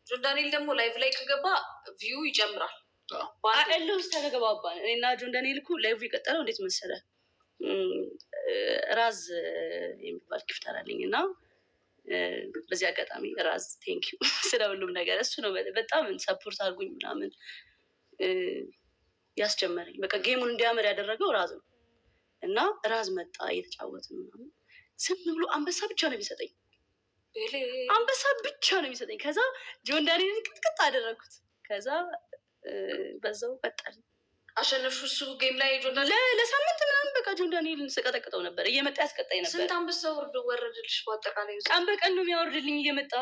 ጆን ዳንኤል ደግሞ live ላይ ከገባ view ይጨምራል። እልህ ውስጥ ተገባባን። እኔና ጆን ዳንኤል እኮ live የቀጠለው እንዴት መሰለ፣ ራዝ የሚባል gifter አለኝ እና በዚህ አጋጣሚ ራዝ thank you ስለ ሁሉም ነገር። እሱ ነው በጣም support አድርጉኝ ምናምን ያስጀመረኝ። በቃ game ኡን እንዲያምር ያደረገው ራዝ ነው። እና ራዝ መጣ፣ እየተጫወትን ምናምን ዝም ብሎ አንበሳ ብቻ ነው የሚሰጠኝ፣ አንበሳ ብቻ ነው የሚሰጠኝ። ከዛ ጆን ዳንኤልን ቅጥቅጥ አደረግኩት። ከዛ በዛው ቀጠል። አሸነፍሽ እሱ game ላይ ጆን ዳንኤል? ለሳምንት ምናምን በቃ ጆን ዳንኤልን ስቀጠቅጠው ነበር። እየመጣ ያስቀጣኝ ነበር። ስንት አንበሳ ወርዶ ወረደልሽ? በአጠቃላይ? ቀን በቀን ነው የሚያወርድልኝ እየመጣ።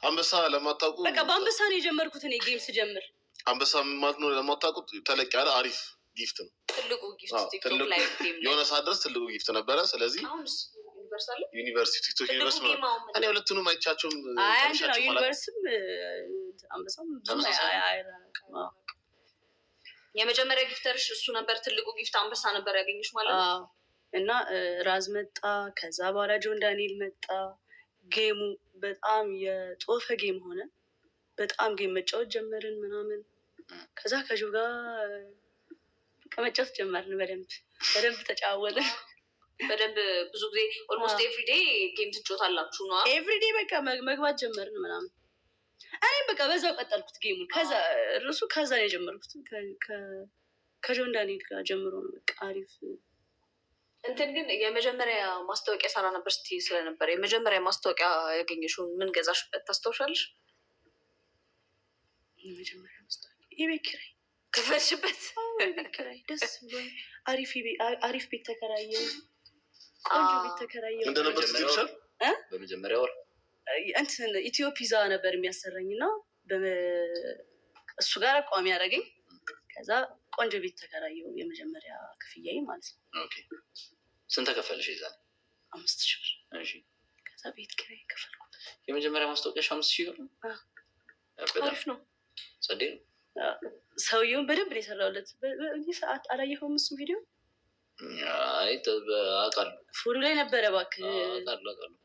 አንበሳ ለማታውቁ በቃ በአንበሳ ነው የጀመርኩት እኔ game ስጀምር። አንበሳ ማለት ነው ለማታውቁት ተለቅ ያለ አሪፍ gift ነው። ትልቁ gift ቲክቶክ ላይ game ላይ። የሆነ ሰዓት ድረስ ትልቁ gift ነበረ። ስለዚህ አሁንስ universe አለ። ዩኒቨርሲቲ ቲክቶክ ትልቁ universe game አሁን ምን እኔ ሁለቱንም አይቻቸውም። አይ አንድ ነው። ጨርሻቸው ማለት universe ም አንበሳም ብዙም ተመሳሳይ ነው። አይራራቅም። አዎ። የመጀመሪያ gifter ሽ እሱ ነበር። ትልቁ gift አንበሳ ነበር ያገኘሽ ማለት ነው። አዎ። እና ራዝ መጣ። ከዛ በኋላ ጆን ዳንኤል መጣ። Game ኡ በጣም የጦፈ game ሆነ። በጣም game መጫወት ጀመርን ምናምን። ከዛ ከጆ ጋር በቃ መጫወት ጀመርን። በደንብ በደንብ ተጫወትን። በደንብ ብዙ ጊዜ almost everyday game ትጫወታላችሁ ነው? Everyday በቃ መግባት ጀመርን ምናምን። እኔም በቃ በዛው ቀጠልኩት game ኡን። ከዛ እርሱ ከዛ ነው የጀመርኩት። ከጆን ዳንኤል ጋር ጀምሮ ነው በቃ አሪፍ። እንትን ግን የመጀመሪያ ማስታወቂያ ሰራ ነበር ስትይ ስለነበረ የመጀመሪያ ማስታወቂያ ያገኘሽውን ምን ገዛሽበት ታስታውሻለሽ? የመጀመሪያ ማስታወቂያ የቤት ኪራይ። ከፈልሽበት? የቤት ኪራይ ደስ ብሎኝ አሪፍ ቤት ተከራየው። ቆንጆ ቤት ተከራየው። እንደነበር ትዝ ይልሻል? በመጀመሪያ ወር? እንትን ኢትዮ ፒዛ ነበር የሚያሰራኝ እና እሱ ጋር ቋሚ ያደረገኝ። ከዛ ቆንጆ ቤት ተከራየው፣ የመጀመሪያ ክፍያዬ ማለት ነው። Okay። ስንት ተከፈልሽ የዛኔ? 5,000 ብር። ከዛ ቤት ኪራይ ከፈልኩ። የመጀመሪያ ማስታወቂያሽ 5,000 ብር ነው? አዎ። በጣም አሪፍ ነው። ጸዴ ነው። ሰውየውን በደንብ ነው የሰራሁለት። ይህ ሰዓት አላየኸውም? እሱ ቪዲዮ አይ አውቃለሁ። ፎቶ ላይ ነበረ እባክህ። አውቃለሁ፣ አውቃለሁ።